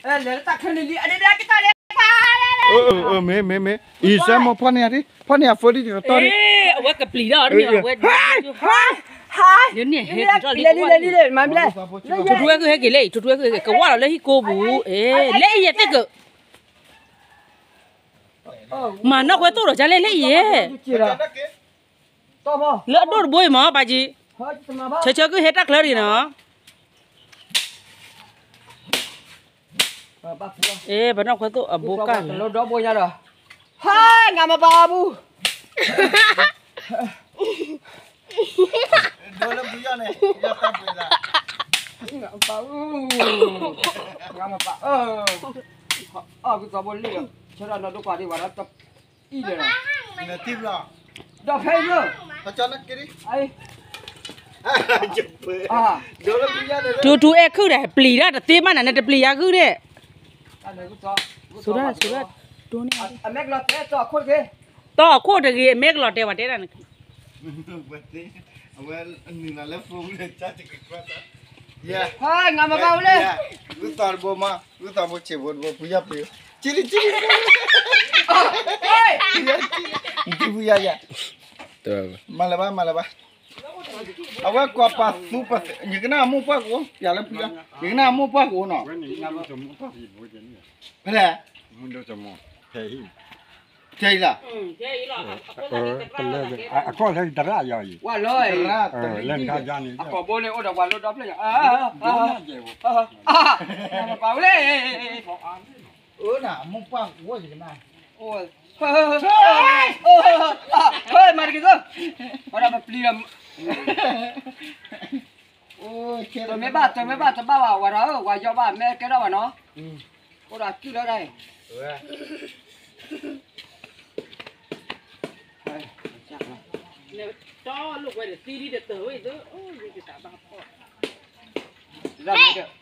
အဲ လဲၤလၢတၢ်ချၢန့ၣ်လံ အဒဲဒဲကတၢၢ်လံ ဖါ အၢ အၢ အၢ မ့ၢ် မ့ၢ် မ့ၢ် အံၤ စဲမိၢ်ဖီၣ်န့ၢ်ယၤဒ် ဖီၣ်န့ၢ်ယၤ phone ဒ်တတီၤဒ် အဝဲကပျံၤဒီး အဝဲ ဒ်န့ၣ်ဟဲက့ၤထီၣ်လံ လဲၤလံ လဲၤလံ လဲၤ မၤမလဲၣ် ထိၣ်ထိၣ်ဝဲဃုဟဲက့ၤလၢအံၤ ထိၣ်ထိၣ်ဝဲဃုဟဲက့ၤ ကဝၣ်လီၤလၢဟံၣ်ကိပူၤ အဲ လဲၤအံၤယသ့ၣ်က မၤနီၢ်ကွဲသိၣ်ဒီးကလဲၤလၢအံၤ လၢအဒိၣ်တဘိအံၤမး ပာ်ကံ ဆၢဆၢကဟဲတၢ်ချၢဒံးနီၤ အဲ ပနီၢ်ခွဲသိၣ်အဘိကၢ်လီၤ ဟါ ငါမပာ်အဘူး ဒိလၢပယီၤန့ၣ် ယတၢ်ပှ့ၤသး ငါမပာ်အူ ငါမပာ်အူ အီၣ်ကသီဘိလံ ဆၢထၢၣ်နီၢ်ဒိၣ်ကွၢ်ဒံးဝဲဒီး အံၤဒီး နထံၣ်ဘျီ ဒီးဖဲအံၤဘျီ ဟကနက့ၤ ဒိလၢပယီၤန့ၣ် ထူထူအဲၣ်ခုၣ်ဒီး ပျံၤဒၣ်တသ့ဘၣ်နၤ နတပျံၤယၤဂုၢ်န့ၣ် ဆိဒၣ်ဆိဒၣ် ဒိန့ၣ် အမဲကလီၤတဲ တီၢ်အခိၣ်တဂ့ၤ တီၢ်အခိၣ်တဂ့ၤ အမဲကလီၤတဲဝဲတဲဒၣ်န အဝဲ နုာ်လီၤလၢ phone န့ၣ် တၢ်တကကွၢ်သး ဟါ ငါမၤဘၣ်ဝဲလဲၣ် ဂုၢ်သီတဘိမး ဂုၢ်သီဘိဆံးဘိတဘိ ဖုယီၢ်ပျံၤ ကံလံ ကံလံ နတံၢ်ဖုယီၢ်ယၤ မၤလၢၤဘၣ် မၤလၢၤဘၣ် အဝဲကွၢ်ပာ်သူပာ်သး ယကနၣ်အမိၢ်ပှၢ်ကအိၣ် ပျးလၢဖုယီၢ် ယကနၣ်အမိၢ်ပှၢ်ကအိၣ်နီၤ ဖဲလဲၣ် ဖဲအံၤလီၤ အကီၢ်လၢတရၣ်ယၤအံၤ ဝဲလၢနခါယၤအံၤ အကီၢ်ဘိန့ၣ်အိၣ်ဒီးပှၤလိၣ်ဒီဖျၢၣ်ညါ ပာ်ဝဲလဲၣ် အမိၢ်ပှၢ်ကအိၣ်ယကနၣ် မၤတက့ၤသိး ဝဲဒၣ်ပပျံၤဒီး တမ့ၢ်ဘၣ် တမ့ၢ်ဘၣ် တဘၣ်ဘၣ် ဝဲဒၣ်ဧၢ ဝဲယီၢ်ဘၣ် မ့ၢ်ကဲထီၣ်ဘၣ်နီၤ အိၣ်ဒီးကုၢ်လီၤဒၣ်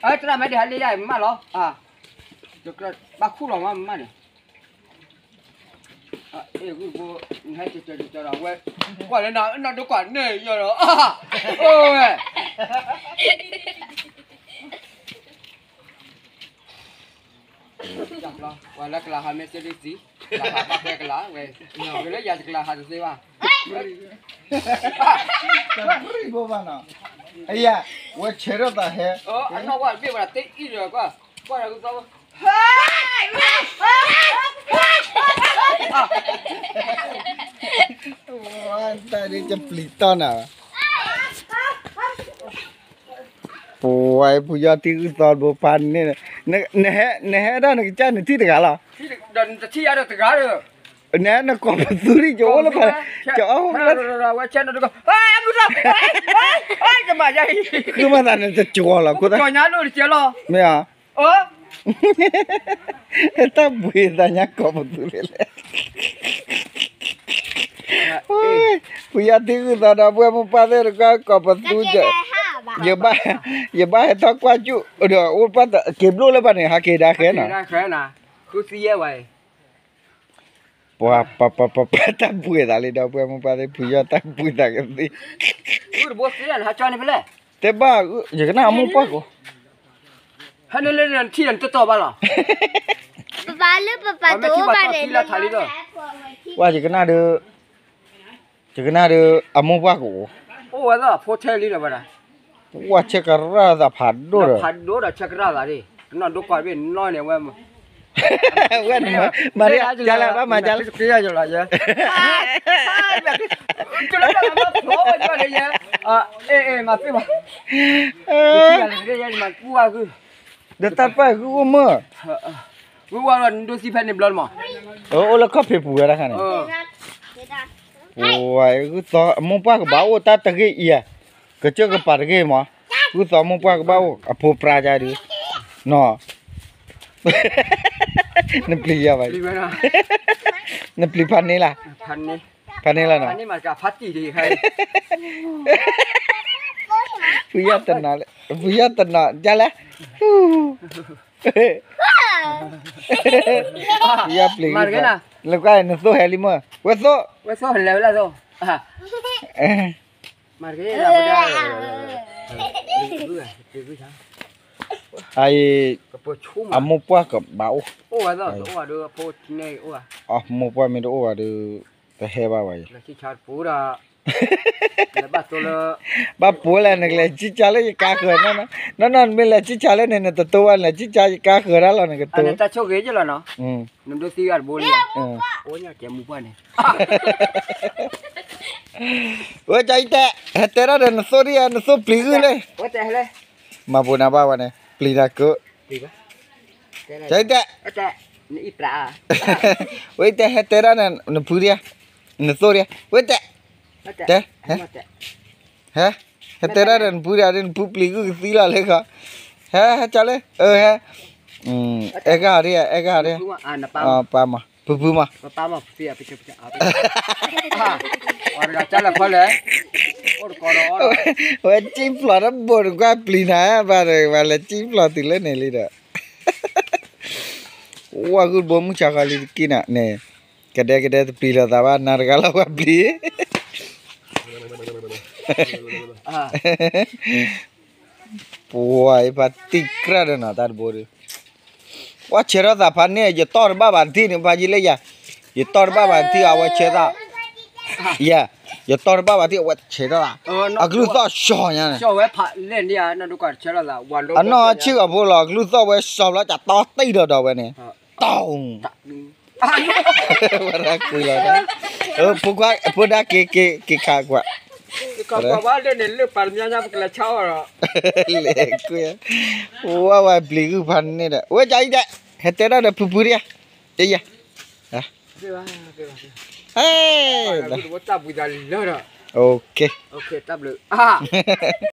အံၤ တရၣ်မဲဒၣ်ဟဲလံယါအံၤမးလီၤ ဘၣ်ခူၣ်လီၤမးမးန့ၣ် အဲ ဂုၢ်ဘိ နဟဲကၠီကၠီကၠီဒီးဝဲ ကွၢ်လၢနီၢ်ဒိၣ်ကွၢ်န့ၣ်ယီၤဒီး အိၣ်ဝဲ ပှၤလၢကလၤဟးမ့ၢ်စ့ဒ်စံး ကလၤဟးဘၣ်ဖဲကလၤဝဲ လၢယၤတကလၤဟးတသ့ဘၣ် တၢ်ရံၣ်ဘိဘၣ်နီၤ အယၤ ဝဲဆဲးထီၣ်သးဟဲ အနီၢ်ဝဲတဘ့ၣ်ဝဲဒၣ်တအံၣ်ဒီးကွၢ် ကွၢ်ဒီးကသီ တၢ်ဒ်ကပျံၤတီၢ်နၤ ပဝဲဖုယီၢ်ထံဂုၢ်သီတဘိဖးန့ၣ် နဟဲ နဟဲဒၣ်နကစၢ်နထံၣ်တဂၤလီၤ ဒီးနတထံၣ်ယၤဒီးတဂၤဒီး နဟဲနကိးပသူဒ်ယအိၣ်လၢဖး ယအီၣ်ဝဲ ဝဲဆဲးနီၢ်ဒိၣ်ကွၢ် ကမၤယါအံၤ ဃုမၤသးနတကၠီလီၤ ခိၣ်သၣ် ကၠီညါဒိၣ်တကဲလီၤ မ့ၢ်ဧါ တၢ်ဘှံးသးညါကိးပသူလဲၣ်လဲၣ် ဖုယီၢ်ထံဂုၢ်သီဒီးပှဲမိၢ်ပှၢ်သ့ၣ်တခါကိးပသူ ယဘၣ် ယဘၣ်ဟဲထီၣ်ကွၢ်ကၠူၣ် ဒီးအိၣ်ပှၢ်တ က့ၤဘျိလၢပှၤန့ၣ် ဟးက့ၤဒၣ်ဃဲနီၤ ပှၤပှၤပှၤပှၤတၢ်ဘှံးသးလံဒီးပှဲမိၢ်ပှၢ်သ့ၣ် ဖုယီၢ်တၢ်ဘှံးသးကသ့ တဲဘၣ် ယကနၣ်အမိၢ်ပှၢ်ကိး ဟဲန့ၣ်လၢထံၣ်နတတီၢ်ဘၣ်လီၤ ပပၢ်လၢပပၢ်တအိၣ်ဘၣ်န့ၣ် ဝဲယကနၣ်ဒီး ယကနၣ်ဒီး အမိၢ်ပှၢ်ကအိၣ် အိၣ်ဝဲသ့ၣ်ဖိထဲလံဒီးဝဲဒၣ် ဝဲဆဲးကရၢ်သးဖးဒိၣ်ဒီး ဖးဒိၣ်ဒီးဆဲးကရၢ်သးဒ် ကနီၢ်ဒိၣ်ကွၢ်ဘ့ၣ်နီၢ်န့ၣ်ဝဲ ဝဲမၤဒ်ယၤလဲၣ် ဘၣ်မၤဒ်လဲၣ် ကယလီၤယဲ မၤသ့ဘၣ် မၤကူဝါဂုၢ် ဒီးတၢ်ပာ်ဂုၢ်အိၣ်မး ဂုၢ်ဝါလီၤနဒိသံဖဲန့ၣ်ဘျီမး အိၣ်လၢခီၣ်ဖံးပူၤဝဲဒၣ်ခါန့ၣ် ဝဲဂုၢ်သီအမိၢ်ပှၢ်ကဘၣ်အိၣ်တၢ်တဂ့ၢ်အံၤ ကစၢၢ်ကပၤတဂ့ၢ်မး ဂုၢ်သီမိၢ်ပှၢ်ကဘၣ်အိၣ် အဖိပြါကါဒုး နီၤ နပျံၤယၤဘၣ် နပျံၤဖးန့ၢ်လၢ် ဖးန့ၢ်လၢ်နီၤ ဖုယီၢ်တနီၤ ဖုယီၢ်တနီၤ ကလဲၣ် ဖုယီၢ်ပျံၤ လၢကွၢ်နသိၣ်ဟဲလံမး ဝဲသိၣ် ဝဲသိၣ်လဲၤဝဲလၢသိၣ် မၤတက့ၢ် အံၤ အမိၢ်ပှၢ်ကဘၣ်အိၣ်, အမိၢ်ပှၢ်မ့ၢ်တအိၣ်ဘၣ်ဒီး တဟဲဘၣ်ဘၣ်အံၤ, ဘၣ်ပိာ်လဲၣ် နကလဲၤကံၢ်ကၢ်လၢယကါဃၢၤ, နီၢ်နီၢ် နမ့ၢ်လဲၤကံၢ်ကၢ်လၢန့ၣ် နတတိဘၣ် နလဲၤကံၢ်ကၢ်ယကါဃၢၤဒၣ်လီၤ နကတိ, ဝဲကၠီတဲ, ဟဲတဲဒၣ်ဒီးနသိၣ်ဒံးဧါ နသိၣ်ပျံၤဂုၢ်လၢ, မၤပိာ်နၤဘၣ်ဝဲန့ၣ် ပျံၤနၤကၢ, ကၠီတဲ, ဝဲတဲဟဲတဲဒၣ်န့ၣ် နဖုဒံးဧါ, နသိၣ်ဒံးဧါ, ဝဲတဲ, တဲ, ဟဲ, ဟဲတဲဒၣ်ဒီးနဖုဒံး နဖုပျံၤဂုၢ်ကသံလီၤလၢခီ, ဟဲ, ဟဲကၠီလၢ, ဟဲ, အဲၣ်ဂၤဒံးဧါ အဲၣ်ဂၤဒံးဧါ, ပၢ်မး ဖုဖုမး, ဝဲကၠံၣ်ဖျိးတဘိၣ်တကွၢ်ပျံၤနၤဘၣ်ဒီး ဘၣ်လဲၤကံၢ်ဖျိးတဘိၣ်တကွၢ်ပျံၤနၤဘၣ်ဒီး ဝဲဂုၢ်တဘိမုၢ်ဆါဃီလံတက့ၢ်နၤန့ၣ်, ကဒဲကဒဲတပျံၤလိာ်သးဘၣ် နၤတဂၤလီၤပှၤပျံၤ ပှၤအံၤဖးတံၢ်ကြၢ်ဒီးနီၤ တၢ်တဘိဒီး, ပှၤဆဲးထီၣ်သးဖးန့ၣ် ယတီၢ်တဘၣ်ဘၣ်တထံၣ်န့ၣ် ဖးယံာ်လၢယၤ, ယတီၢ်တဘၣ်ဘၣ်တထံၣ် အဝဲဆဲးထီၣ်, ယ, ယတီၢ်တဘၣ်ဘၣ်တထံၣ် အဝဲဆဲးထီၣ်သး, အကလုၢ်သီၣ်စီၤညါန့ၣ်, အနီၢ်ဆံၣ်ကီၢ်ဖိလီၤ အကလုၢ်သီၣ်ဝဲစီၤဘျီ ကတီၢ်တံၢ်ဒီးဒီးဝဲန့ၣ်, တီၢ် ဝဲဒၣ်ကွံာ်လီၤ, ဖိခွါ ဖိဒါက့ၤ က့ၤခးကွၢ်, လဲၤကွံာ်, ဝဲဝဲပျံၤဂုၢ်ဖးန့ၣ်ဒီး ဝဲကၠီအံၤဒဲး ဟဲတဲဒၣ်ဒီးဖုဖုဒံးဧါ, ယယၤ, ဟဲ, တၢ်ဘျုး